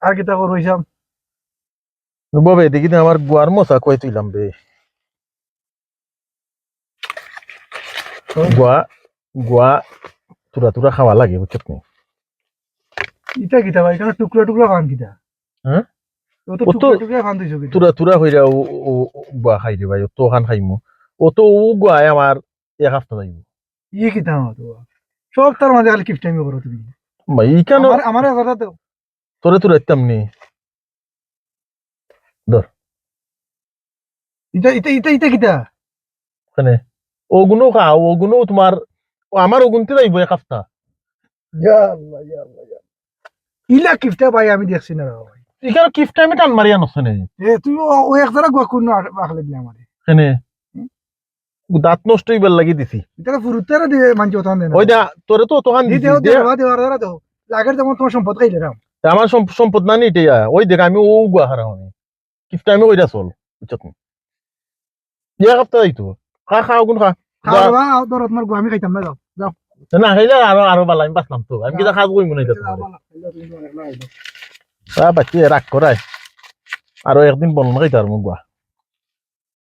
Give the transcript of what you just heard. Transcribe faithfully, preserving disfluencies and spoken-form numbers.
আর কিতা করো হিসাব? ববে, দেখি তো আমার গুয়ার মশা কই তুইলাম বে। গুয়া, গুয়া, তুরা তুরা খাওয়া লাগে, বুঝছত নি? ইটা কিতা ভাই, এখানে টুকরা টুকরা খান কিতা? হ্যাঁ? ও তো ও তো টুকরা টুকরা খান দিছো কিতা? তুরা তুরা হইরা ও, ও, ও গুয়া খাই রে ভাই, ও তো খান খাইমু। ও তো ও গুয়ায় আমার এক হাপ্তা যাইব। ই কিতা আমার তো? সব তার মাঝে খালি কিফটামি করো তুমি। ভাই, ই কেন? আমার, আমার এক হাজার দাও। তোরে তুরা দিতাম নি। ধর। ইটা, ইটা, ইটা, ইটা কিতা? ওখানে। ওগুনও খাও, ওগুনও তোমার, ও আমার ওগুনতে যাইব এক হাপ্তা। ইয়া আল্লাহ, ইয়া আল্লাহ, ইয়া আল্লাহ। ইলা কিফটা ভাই আমি দেখছি না রে ভাই। এখানে কিফটা আমি টান মারি আনছে নে। এ, তুই ও, ও এক জারা গুয়া কোন আখলে দিলে আমারে। এখানে। দাঁত নষ্ট হইবার লাগি দিছি। ইতারা ফুরুতারা দিয়ে মানছে ওখান দেন। ওই দা, তোরে তো তখন দি দিছি। দেও, দে। দেও, দেও, দেও, দেও। লাগের তেমন তোমার সম্পদ খাইলে রাম। তা আমার সম-, সম্পদ না নি এটা। ওই দেখ, আমি ও গুয়া হারা আমি। কিফটা আমি ওইটা চল। বুঝছত নি? এক হাপ্তা যাইতো। খা, খা, ওগুন খা। খাও, খাও, ধরো, তোমার গুয়া আমি খাইতাম না, যাও, যাও। না খাইলে আরো, আরো ভালো, আমি বাঁচলাম তো। আমি কিতা কাজ করি মনে হইতো তোমার। আ, বাচ্চা রাগ করায়। আরো একদিন বলন খাইতে পারবো গুয়া।